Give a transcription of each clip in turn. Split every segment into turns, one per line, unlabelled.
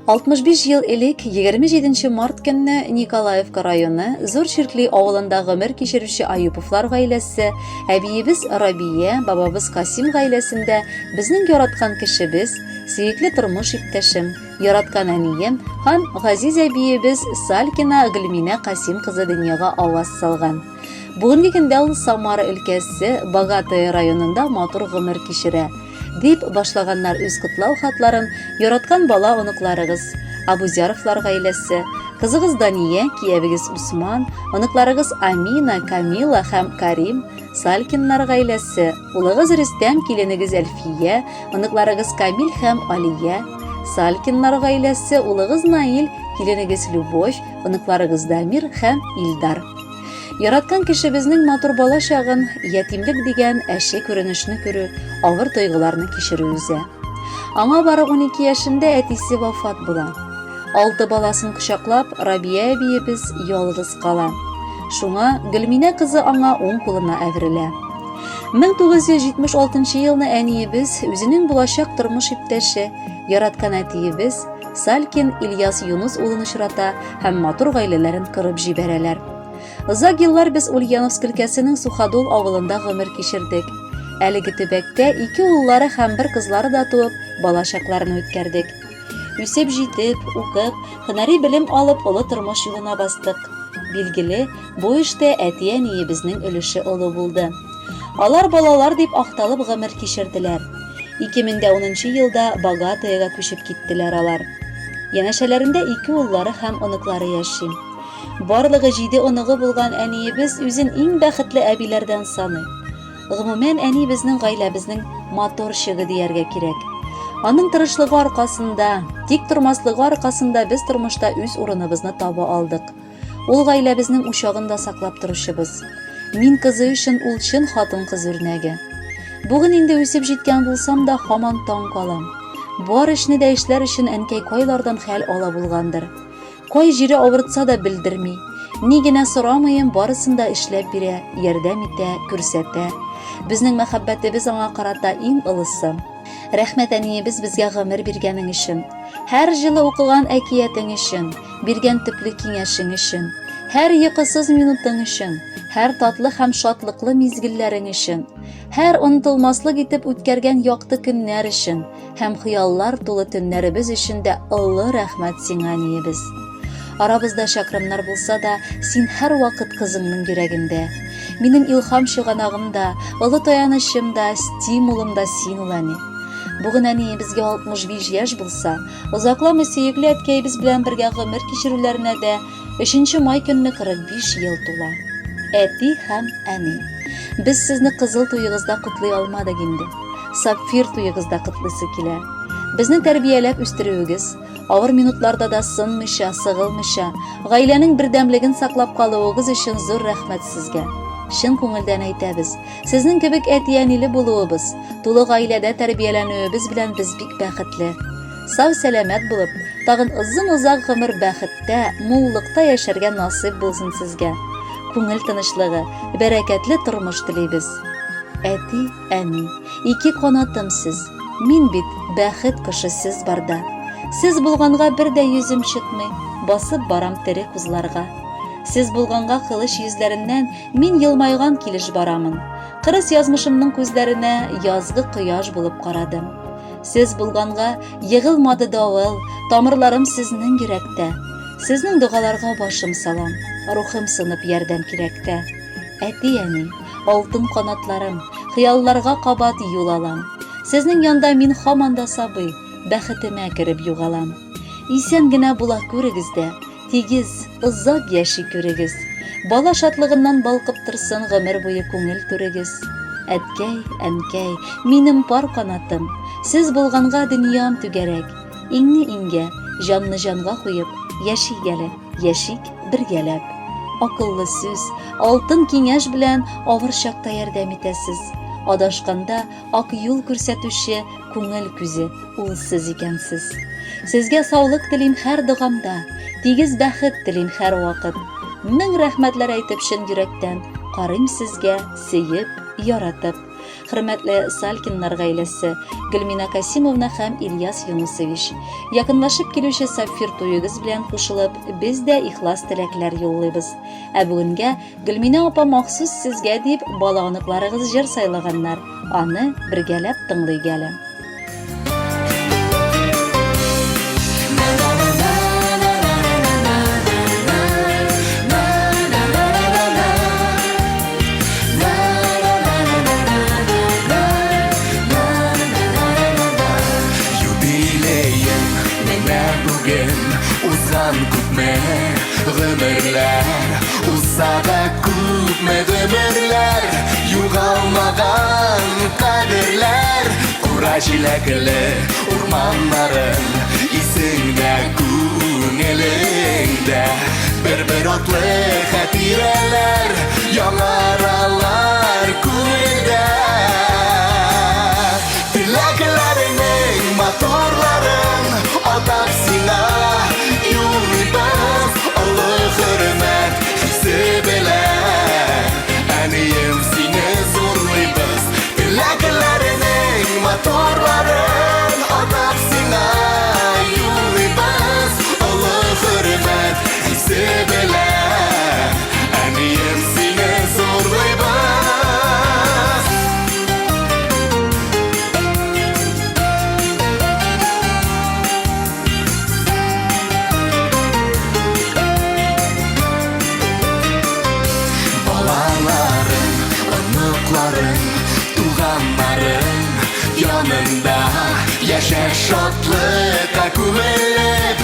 65 ел элек, 27 март көнне Николаевка районы Зур Чиркли авылында гомер кичерүче Аюповлар гаиләсе, әбиебез Рабия, бабабыз Касим гаиләсендә безнең яраткан кешебез, сөекле тормыш иптәшем, яраткан әнием һәм газиз әбиебез Салькина Гөлминә Касим кызы дөньяга аваз салган. Бүгенге көндә ул Самара өлкәсе Богатое районында матур гомер кичерә. Дип башлаганнар үз котлау хатларын яраткан бала оныкларыгыз, Абузяровлар гаиләсе, кызыгыз Дания, киявегез Усман, оныкларыгыз Амина, Камила һәм Карим, Салькиннар гаиләсе, улыгыз Рөстәм, киленегез Әлфия, оныкларыгыз Камил һәм Алия, Салькиннар гаиләсе, улыгыз Наил, киленегез Любовь, оныкларыгыз Дамир һәм Илдар. Яраткан кешебезнең матур бала чагын, ятимлек дигән әче күренешне күрү, авыр тойгыларны кичерү үзе. Аңа бары 12 яшендә әтисе вафат була. Алты баласын кочаклап, Рабия әбиебез ялгыз кала. Шуңа Гөлминә кызы аңа уң кулына әверелә. 1976 елны әниебез үзенең булачак тормыш иптәше, яраткан әтиебез Салькин Ильяс Юнус улын очрата һәм матур гаиләләрен корып җибәрәләр. Озак еллар без Ульяновск өлкәсенең Суходол авылында гомер кичердек. Әлеге төбәктә ике уллары һәм бер кызлары да туып, бала чакларын үткәрдек. Үсеп җитеп, укып, һөнәри белем алып, олы тормыш юлына бастык. Билгеле, бу эштә әти-әниебезнең өлеше олы булды. Алар балалар дип акталып гомер кичерделәр. 2010 елда Богатоега күчеп киттеләр алар. Янәшәләрендә ике уллары һәм оныклары яши. Барлыгы җиде оныгы булган әниебез үзен иң бәхетле әбиләрдән саный. Гомумән, әни безнең гаиләбезнең моторчигы дияргә кирәк. Аның тырышлыгы аркасында, тик тормаслыгы аркасында без тормышта үз урыныбызны таба алдык. Ул гаиләбезнең учагын да саклап торучыбыз. Мин кызы өчен ул чын хатын-кыз үрнәге. Бүген инде үсеп җиткән булсам да, һаман таң калам. Бар эшне дә эшләр өчен әнкәй кайлардан хәл ала булгандыр. Кай җире авыртса да белдерми. Ни генә сорамыйм, барысын да эшләп бирә, ярдәм итә, күрсәтә. Безнең мәхәббәтебез аңа карата иң олысы. Рәхмәт әниебез безгә гомер биргәнең өчен. Һәр җылы укыган әкиятең өчен, биргән төпле киңәшең өчен, һәр йокысыз минутың өчен, һәр татлы һәм шатлыклы мизгелләрең өчен, һәр онытылмаслык итеп үткәргән якты көннәр өчен һәм хыяллар тулы төннәребез өчен дә олы рәхмәт сиңа, әниебез. Арабызда чакрымнар булса да, син һәрвакыт кызыңның йөрәгендә. Минем илһам чыганагым да, олы таянычым да, стимулым да син ул, әни. Бүген әниебезгә 65 яшь булса, озакламый сөекле әткәебез белән бергә гомер кичерүләренә дә 3 май көнне 45 ел тула. Әти һәм әни. Без сезне кызыл туегызда котлый алмадык инде. Сапфир туегызда котлыйсы килә. Безне тәрбияләп үстерүегез, Авыр минутларда да сынмыйча, сыгылмыйча, гаиләнең бердәмлеген саклап калуыгыз өчен зур рәхмәт сезгә. Чын күңелдән әйтәбез, сезнең кебек әти-әниле булуыбыз, тулы гаиләдә тәрбияләнүебез белән без бик бәхетле. Сау-сәламәт булып, тагын озын-озак гомер бәхеттә, муллыкта яшәргә насыйп булсын сезгә. Күңел тынычлыгы, бәрәкәтле тормыш телибез. Әти, әни, ике канатым сез. Мин бит бәхет кошы сез барда. Сез булганга бер дә йөзем чытмый, басып барам тере кузларга. Сез булганга кылыч йөзләреннән мин елмайган килеш барамын. Кырыс язмышымның күзләренә язгы кояш булып карадым. Сез булганга егылмады давыл, тамырларым сезнең йөрәктә. Сезнең догаларга башым салам, рухым сынып ярдәм кирәктә. Әти-әни, алтын канатларым, хыялларга кабат юл алам. Сезнең янда мин һаман да сабый, бәхетемә кереп югалам. Исән генә була күрегез дә, тигез, озак яши күрегез. Бала шатлыгыннан балкып торсын гомер буе күңел түрегез. Әткәй, әнкәй, минем пар канатым, сез булганга дөньям түгәрәк. Иңне иңгә, җанны җанга куеп, яшик әле, яшик бергәләп. Акыллы сүз, алтын киңәш белән авыр чакта ярдәм итәсез. Адашканда ак юл күрсәтүче күңел күзе ул сез икәнсез. Сезгә саулык телим һәр догамда, тигез бәхет телим һәрвакыт. Мең рәхмәтләр әйтеп чын йөрәктән карыйм сезгә, сөеп, яратып. Хөрмәтле Салькиннар гаиләсе, Гөлмина Касимовна һәм Ильяс Юнусович, якынлашып килүче сапфир туегыз белән кушылып, без дә ихлас теләкләр юллыйбыз. Ә бүгенгә Гөлминә апа махсус сезгә дип бала-оныкларыгыз җыр сайлаганнар. Аны бергәләп тыңлыйк әле.
Юбилеем менә бүген узган күпме гомерләр узса да күпме гомерләр югалмаган кадерләр кура җиләкле урманнарын исеңдә күңелеңдә бер-бер атлы хатирәләр яңаралар күңелдә теләкләреңнең матурларын атап сиңа юллыйбыз олы хөрмәт хисе белән әнием сине зурлыйбыз теләкләреңнең матурларын атап сиңа юллыйбыз олы хөрмәт хисе белән әнием сине зурлыйбыз. Балаларың, оныкларың, туганнарың янында яшә шатлыкка күмелеп,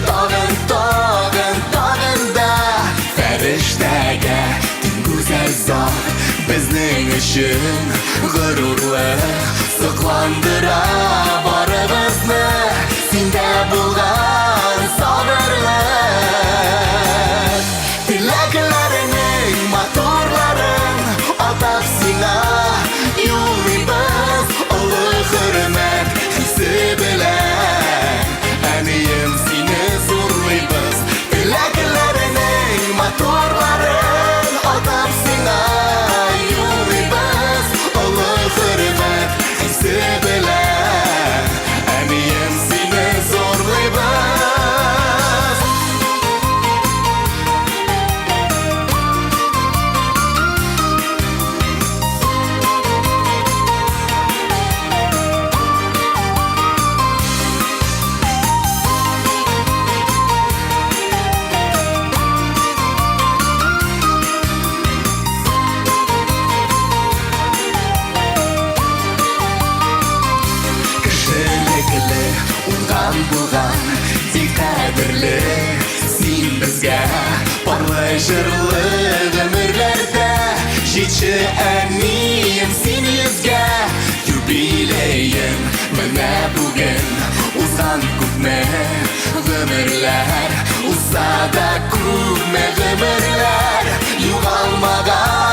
тагын, тагын, тагын да фәрештәгә тиң гүзәл зат безнең өчен горурлык сокландыра барыбызны синдә булган сабырлык. Теләкләреңнең матурларын атап сиңа юллыйбыз олы хөрмәт хисе белән. Әнием сине зурлыйбыз. Теләкләреңнең матурларын атап сиңа юллыйбыз олы хөрмәт хисе белән. Әнием сине зурлыйбыз. Кешелекле, уңган булган, бик кадерле син безгә. Парлы җырлы гомерләрдә җитче әнием син йөзгә. Юбилеем менә бүген узган күпме гомерләр узса да күпме гомерләр югалмаган.